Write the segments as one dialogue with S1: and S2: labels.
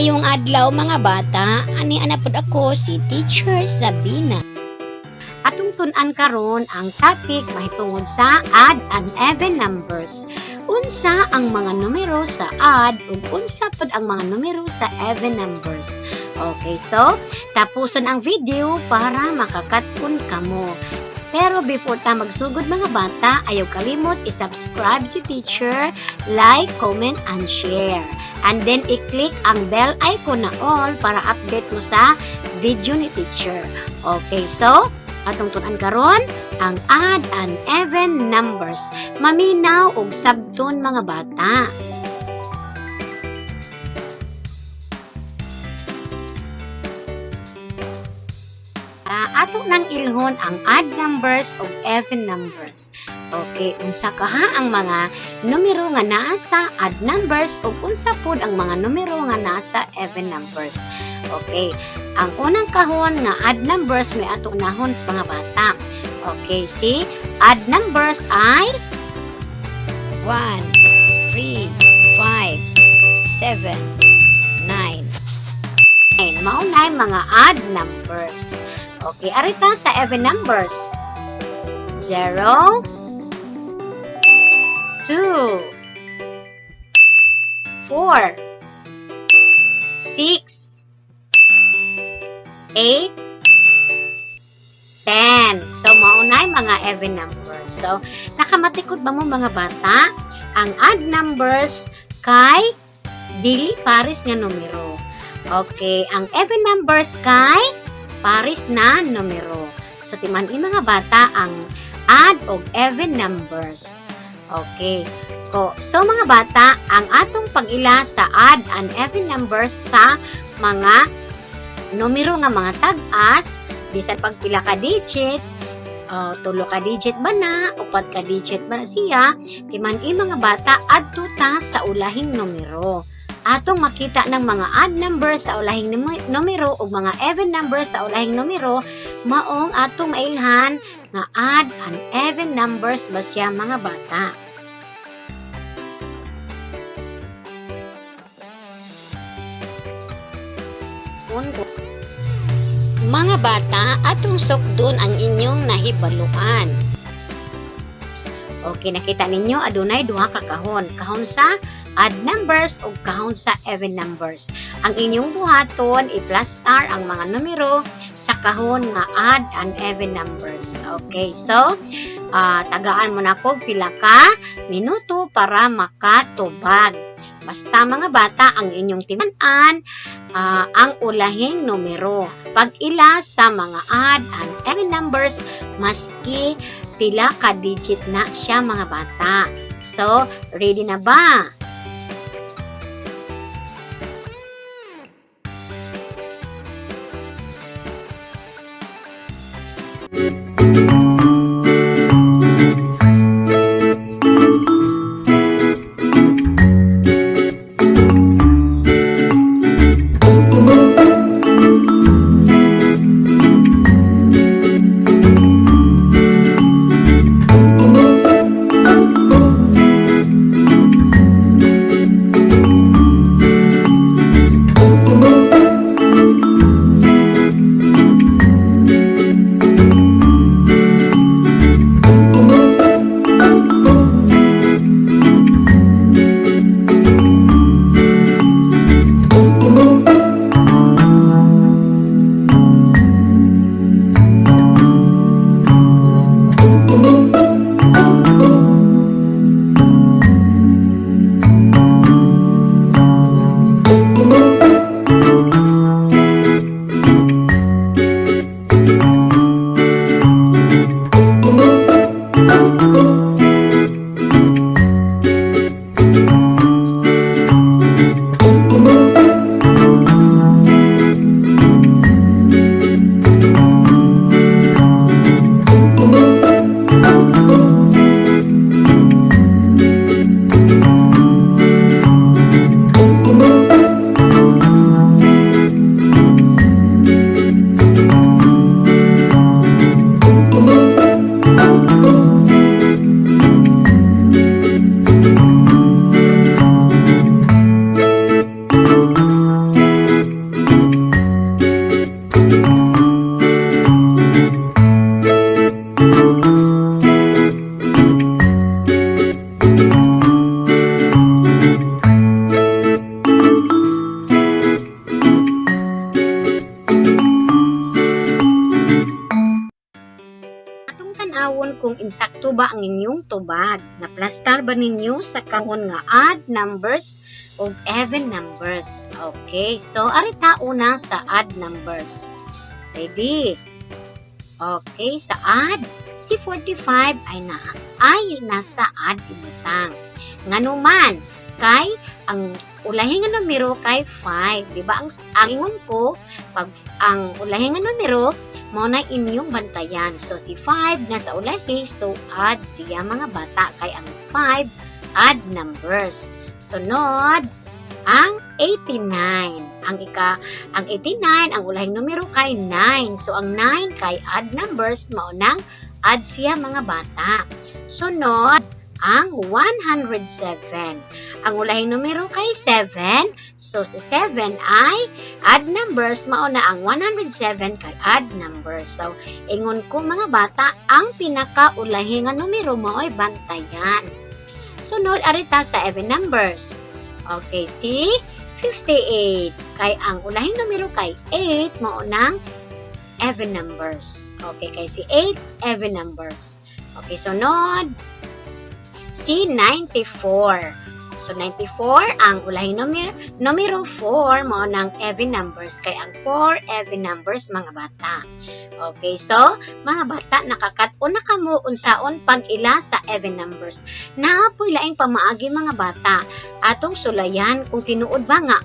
S1: Maayong adlaw, mga bata, ani ana pud ako si Teacher Sabina. Atong tun-an karon ang topic mahitungod sa odd and even numbers. Unsa ang mga numero sa odd ug unsa pud ang mga numero sa even numbers? Okay, so tapuson ang video para makakat-on kamo. Pero before ta magsugod, mga bata, ayaw kalimot i-subscribe si teacher, like, comment, and share. And then i-click ang bell icon na all para update mo sa video ni teacher. Okay, so atong tun-an karon ang odd and even numbers. Maminaw og sabton, mga bata. Ato nang ilhon ang odd numbers ug even numbers. Okay, unsa kaha ang mga numero nga naa sa odd numbers ug unsa pud ang mga numero nga naa sa even numbers? Okay, ang unang kahon nga odd numbers may ato nahon, mga bata. Okay, si odd numbers ay
S2: 1, 3, 5, 7, 9.
S1: Ay, mao na mga odd numbers. Okay, arita sa even numbers. 0, 2, 4, 6, 8, 10. So, mao na mga even numbers. So, nakamatikod ba mo, mga bata? Ang odd numbers kay dili pares nga numero. Okay, ang even numbers kay pares na numero. So, timan-i, mga bata, ang odd o even numbers. Okay. Ko, so mga bata, ang atong pag-ila sa odd and even numbers sa mga numero nga mga tag-as, bisan pag pila ka digit, tulo ka digit ba na, upat ka digit ba na siya, timan-i, mga bata, adto ta sa ulahing numero. Atong makita ng mga odd numbers sa ulahing numero o mga even numbers sa ulahing numero, maong atong mailhan nga odd and even numbers ba siya, mga bata.
S2: Mga bata, atong sukdon ang inyong nahibaluan.
S1: Okay, nakita ninyo adunay duha ka kahon. Kahon sa odd numbers ug kahon sa even numbers. Ang inyong buhaton, i-plus star ang mga numero sa kahon nga odd and even numbers. Okay, so tagaan mo na kog pila ka minuto para makatubag. Basta, mga bata, ang inyong timan-an ang ulahing numero. Pag-ila sa mga odd and even numbers, maski pila ka digit na siya, mga bata. So, ready na ba? Kung insakto ba ang inyong tubag. Naplastar ba ninyo sa kahon nga odd numbers o even numbers? Okay, so arita una sa odd numbers. Ready? Okay, sa odd, si 45 ay nasa odd ibutang. Nganuman, kay ang ulahi nga numero kay 5, di ba? Ang ingon ko, pag ang ulahi nga numero mao na inyong bantayan. So si 5 nasa ulahi, so add siya mga bata kay ang 5 odd numbers. Sunod, ang 89. Ang 89, ang ulahing numero kay 9. So ang 9 kay odd numbers, mao nang add siya mga bata. Sunod, ang 107. Ang ulahing numero kay 7. So, si 7 ay odd numbers. Mao na ang 107 kay odd numbers. So, ingon ko mga bata, ang pinakaulahi nga numero mao'y bantayan. Sunod, arita sa even numbers. Okay, si 58. Kay ang ulahing numero kay 8, mao nang even numbers. Okay, kay si 8, even numbers. Okay, sunod, si 94. So, 94, ang ulahing numero 4, mao nang even numbers. Kay ang 4, even numbers, mga bata. Okay, so, mga bata, nakakat-on na kamo unsaon pag-ila sa even numbers. Naa poy laing pamaagi mga bata. Atong sulayan kung tinuod ba nga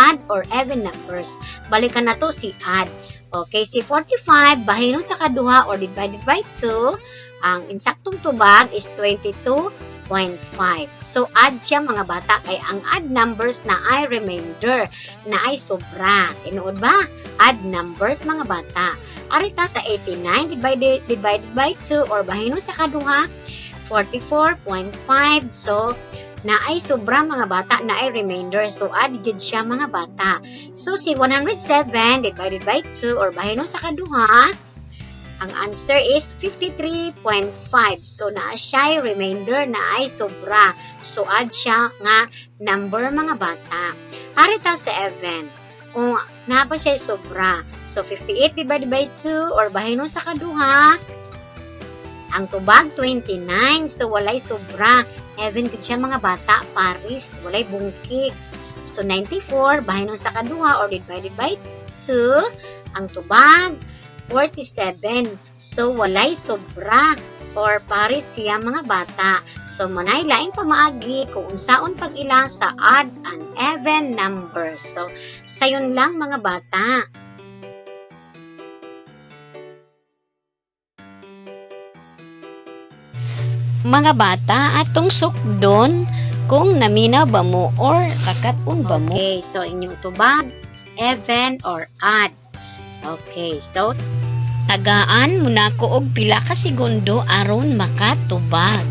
S1: odd or even numbers. Balikan na to si odd. Okay, si 45, bahinon sa kaduha or divided by 2, ang insaktong tubag is 22.5. So, add siya mga bata kay ang odd numbers na ay remainder, na ay sobra. Tinuod ba? Odd numbers mga bata. Arita sa 89 divided by 2 or bahinon sa kaduha, 44.5. So, na ay sobra mga bata, na ay remainder. So, add gid siya mga bata. So, si 107 divided by 2 or bahinon sa kaduha, ang answer is 53.5. So, naa siya'y remainder, na ay sobra. So, add siya nga number mga bata. Arita sa even. Kung naa pa siya sobra. So, 58 divided by 2 or bahinon sa kaduha, ang tubag 29. So, walay sobra. Even gud siya mga bata, paris, walay bungkig. So, 94, bahinon sa kaduha or divided by 2, ang tubag 47. So, walay sobra or paris siya mga bata. So, manay laing pamaagi kung unsaon pag-ila sa odd and even numbers. So, sayon lang mga bata.
S2: Mga bata, atong sukdon kung naminaw ba mo or kakat-on ba mo.
S1: Okay, so inyong tubag, even or odd. Okay, so
S2: tagaan mo na ko og pila ka segundo aron makatubag.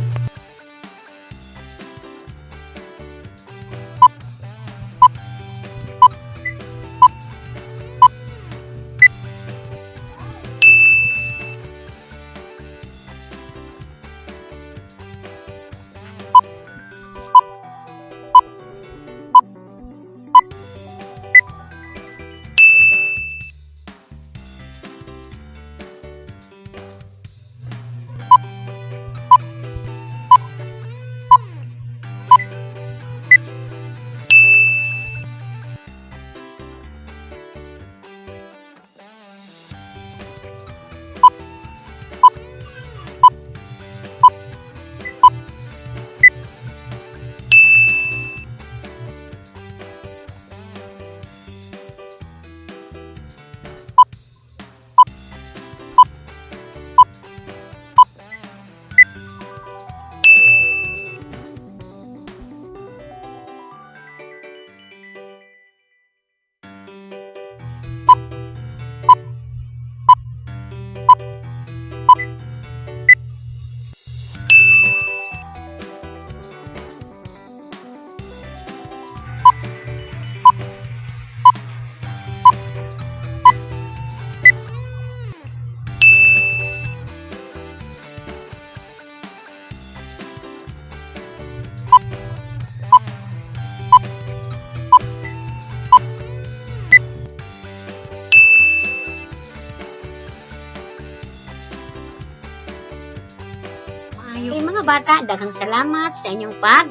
S1: Okay, mga bata, daghang salamat sa inyong pag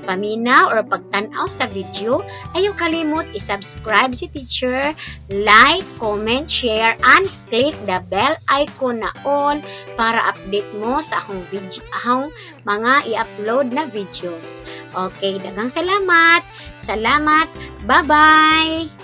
S1: paminaw or pagtan-aw sa video. Ayaw kalimot i-subscribe si teacher, like, comment, share, and click the bell icon na all para update mo sa akong video, akong mga i-upload na videos. Okay, daghang salamat. Salamat. Bye-bye.